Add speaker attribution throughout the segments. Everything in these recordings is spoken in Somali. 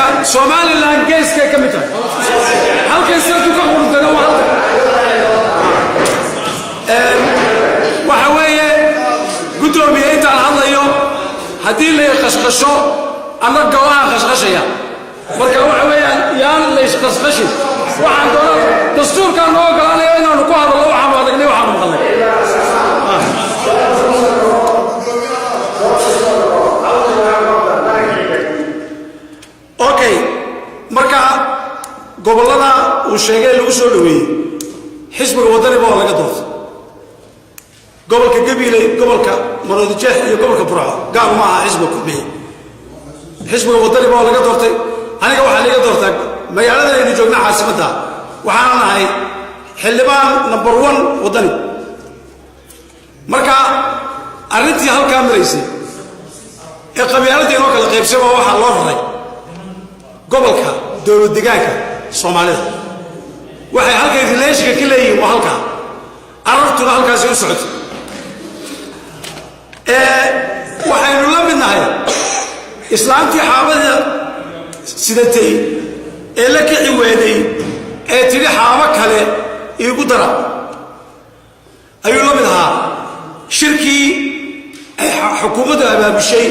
Speaker 1: Geeska Somaliland geeskay ka mid tahay. Halkay sartu ka quruntana waa halka. Waxa weeye, guddoomiye, intaan hadlayo haddii la qashqasho, anna go-aan qashqashaya. Marka waxa weeyaan, yaan la isqashqashin. Waxaan doona dastuurkaan noo ogolaanaya inaanu ku hadallo waxaanu aragnay, waxaanu maqalnay. Okay, marka gobollada uu sheegay lagu soo dhaweeyey xisbiga Waddaniba waa laga doortay. Gobolka Gabiiley, gobolka Maroodijeex iyo gobolka Burco gaar uma aha xisbiga Kulmiye. Xisbiga Waddaniba waa laga doortay. Aniga waxaa laga doortaa magaaladan aynu joogna, caasimadda. Waxaana nahay xildhibaan number one Waddani. Marka arrintii halkaa maraysay ee qabyaaladii inoo kala qaybsay baa waxaa loo raray gobolka dowlad degaanka Soomaalida. Waxay halkay relationka ka leeyihiin waa halkaa, arartuna halkaasi u socotay. Waxaynu la mid nahay islaantii xaabada sidatay ee la kici weeday ee tidhi, "Xaabo kale iigu dara," ayuu la mid ahaa shirkii ay xukuumaddu abaabushay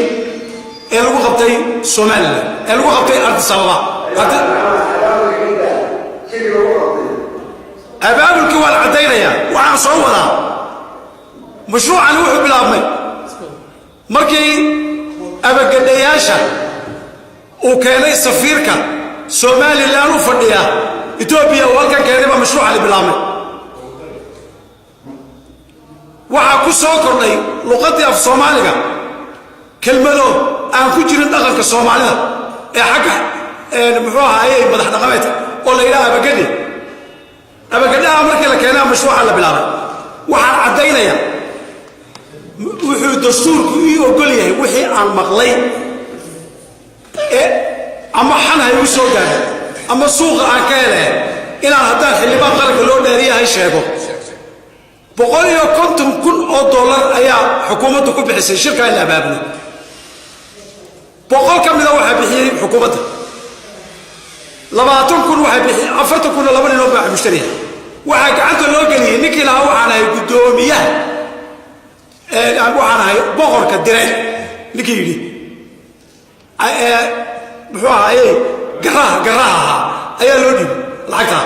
Speaker 1: ee lagu qabtay Somaliland, ee lagu qabtay Addis Ababa. Abaabulkii waa la caddaynayaa. Waxaan soo wadaa, mashruucani wuxuu bilaabmay markii abagadhayaasha uu keenay safiirka Somaliland u fadhiya Etoobiya, uu halkan keenay baa mashruucani bilaabmay. Waxaa ku soo kordhay luqaddii af Soomaaliga kelmado aan ku jirin dhaqanka Soomaalida ee xagga, muxuu ahaayey, madax dhaqameedka oo la yidhaha abagadhe. Abagadhaha markii la keenaa mashruuca la bilaabay. Waxaan caddaynaya wuxuu dastuurku ii ogol yahay wixii aan maqlay ee ama xan ha igu soo gaadho ama suuqa aan ka hele inaan, haddaan xildhibaan qaranka loo dhaariyahay, sheego. $150,000 ayaa xukuumaddu ku bixisay shirkaa in la abaabulo. 100 ka mida waxaa bixiyey xukuumadda, 20,000 waxaa bixiyey, 40,000-na laba ninoo baax mushtariya. Waxaa gacanta loo geliyey ninkii lahaa, "Waxaan ahay guddoomiyaha, waxaan ahay boqorka direen," ninkii yidhi, muxuu ahaaye, garaha ahaa ayaa loo dhiibay lacagtaa.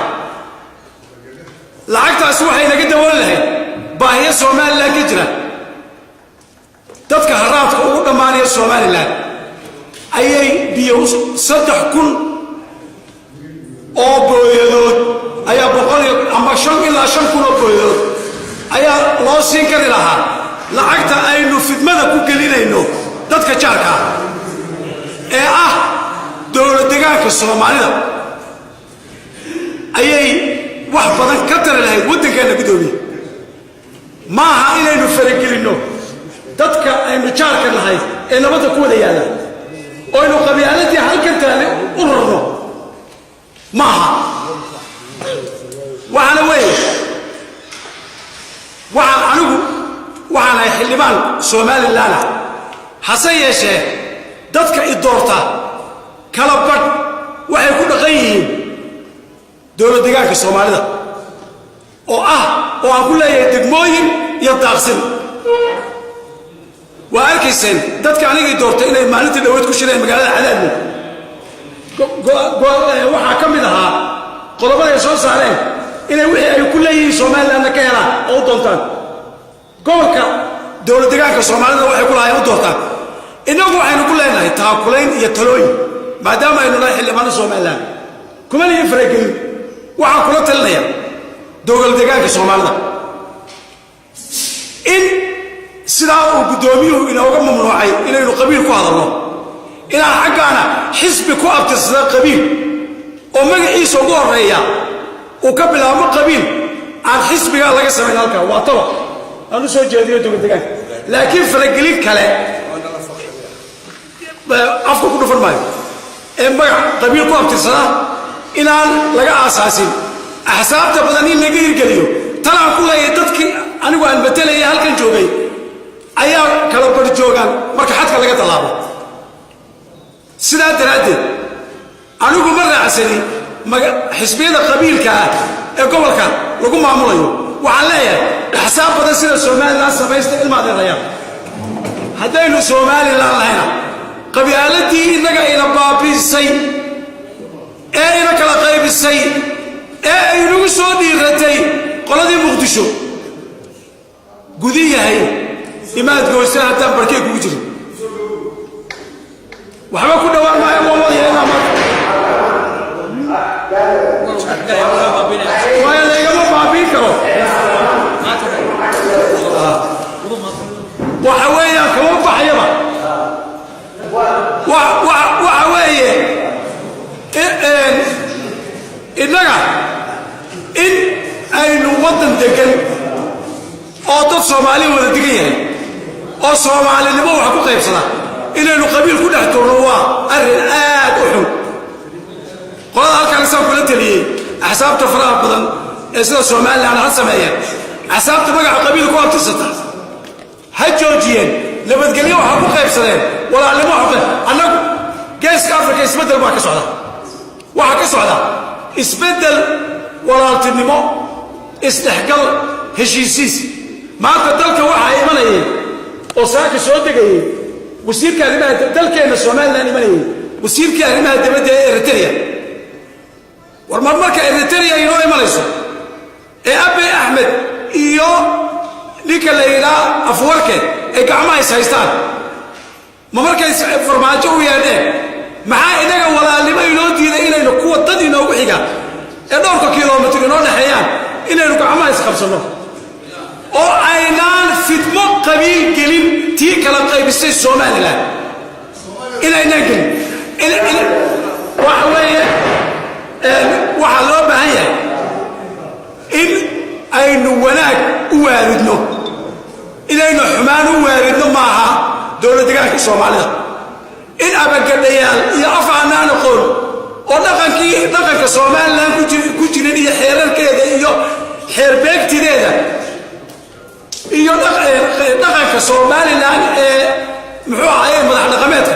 Speaker 1: Lacagtaasi waxay naga dabooli lahayd baahiyo Somaliland ka jira. Dadka haraadka ugu dhammaanaya Somaliland ayay biyo, 3000 oo booyadood ayaa, boqol iyo ama shan ilaa 5000 oo booyadood ayaa loo siin kari lahaa lacagta aynu fidmada ku gelinayno dadka jaarka ah ee ah dowlad degaanka Soomaalida. Ayay wax badan ka tari lahayd waddankeenna. Guddoomiye, maaha inaynu faragelinno dadka aynu jaarka nahay ee nabadda ku wada yaalla oo aynu qabyaaladii halkan taale u rarno, maaha. Waxaana weeye, waxaan anigu waxaan ahay xildhibaan Somaliland ah. Hase yeeshee dadka i doorta kala badh waxay ku dhaqan yihiin dowlad degaanka Soomaalida oo ah oo aan ku leeyahay degmooyin iyo daaqsin. Waa arkayseen dadka anigii doortay inay maalintii dhaweyd ku shireen magaalada Cadaadmo. Waxaa ka mid ahaa qodobada ay soo saareen inay wixii ay ku leeyihiin Somalilandna ka helaan oo u doontaan, gobolka dowlad degaanka Soomaalida waxay ku lahaayeen u doortaan. Innagu waxaynu ku leenahay taakulayn iyo talooyin, maadaama aynu nahay xildhibaano Somaliland, kuma lihin faragelin. Waxaan kula talinaya dowlad degaanka Soomaalida in sidaa uu guddoomiyuhu inooga mamnuucay inaynu qabiil ku hadalno, inaan xaggaana xisbi ku abtirsada qabiil oo magaciisa ugu horreeya uu ka bilaabmo qabiil aan xisbigaa laga samayn halkaa. Waa talo aan u soo jeediyo dowlad degaanka, laakiin faragelin kale afka ku dhufan maayo. Ee magac qabiil ku abtirsada inaan laga aasaasin, axsaabta badan in laga hirgeliyo. Talaan ku leeyahay, dadkii anigu aan matelaya halkan joogay ayaa kala bar joogaan marka xadka laga tallaabo. Sidaa daraaddeed Anigu ma raacsani xisbiyada qabiilka ah ee gobolka lagu maamulayo. Waxaan leeyahay, axsaab badan sida Somaliland samaysta, ilmaadeerayaan. Haddaynu Somaliland lahayna, qabyaaladii innaga ina baabiisay ee ina kala qaybisay ee aynagu soo dhiiratay qoladii Muqdisho gudi yahay, imaad goysa haddaan barkee kugu jirin, waxba ku dhowaan maayo. Waan wadaya ilaa maanta, waayo laygama baabiin karo. Waxa weeyaan kama baxayaba. Waxa weeye innaga in aynu waddan degan oo dad Soomaali wada degan yahay oo Soomaalinimo wax ku qaybsada inaynu qabiil ku dhex turno waa arrin aad u xun. Qolada halkaan isaan kula teliyey, axsaabta faraha badan ee sida Somaliland ha sameeyeen. Axsaabta magaca qabiil ku abtirsata ha joojiyeen. Nabadgelyo waxaa ku qaybsadeen, walaalnimo waxa ku. Annagu Geeska Afrika isbeddel baa ka socda. Waxaa ka socda isbeddel, walaaltinimo, isdhexgal, heshiisiis. Maanta dalka waxaa imanayay oo saaka soo degayay wasiirka arrimaha dalkeenna Somaliland imanayay, wasiirkii arrimaha dibadda ee Eritrea. War mar marka Eritrea inoo imanayso ee Abiy Axmed iyo ninka la yidhaa Afwerki ay gacmaha is haystaan, ma markay Farmaajo u yeedheen, maxaa inaga walaalnimo inoo diiday inaynu kuwa dad inoogu xiga ee dhowrka kilomitir inoo dhexeeyaan inaynu gacmaha isqabsanno oo aynaan fidmo qabiil gelin, tii kala qaybisay Somaliland inaynaan gelin? Waxa weeye, waxaa loo baahan yahay in aynu wanaag u waaridno. Inaynu xumaan u waaridno maaha dowlad degaanka Soomaalida. In abagadhayaal iyo af aanaan aqoon oo dhaqankii dhaqanka Somaliland ku jirin iyo xeerarkeeda iyo xeerbeegtideeda iyo dhaqanka Somaliland ee muxuu ahaye madax dhaqameedka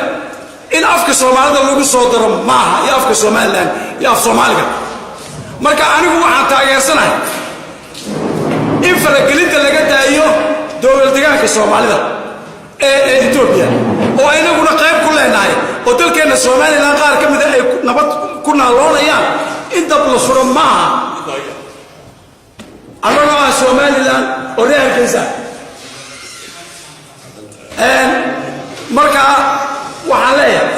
Speaker 1: in afka Soomaalida lagu soo daro maaha, iyo afka Somaliland iyo af Soomaaliga. Marka anigu waxaan taageersanahay in faragelinta laga daayo dowlad degaanka Soomaalida ee Etoobiya, oo inaguna qayb ku leenahay, oo dalkeenna Somaliland qaar ka mida ay nabad ku naaloonayaan. In dab la suro maaha. Annagoo ah Somaliland oo reer Hargeysa, markaa waxaan leeyahay,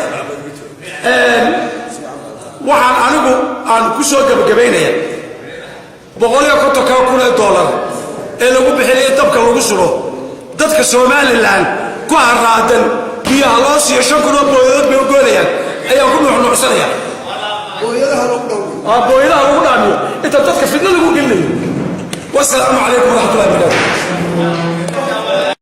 Speaker 1: waxaan anigu aan ku soo gebagabaynaya, 150-ka kun ee dollar ee lagu bixinaya dabka lagu suro dadka Somaliland ku haraadan, biyaha loo siiyo, 5,000 oo booyadood bay u goonayaan, ayaan ku nuuxnuuxsanaya. Booyadaha lagu dhaamiyo inta dadka fidno lagu gelinayo. Wasalaamu calaykum waraxmatullahi wabarakatu.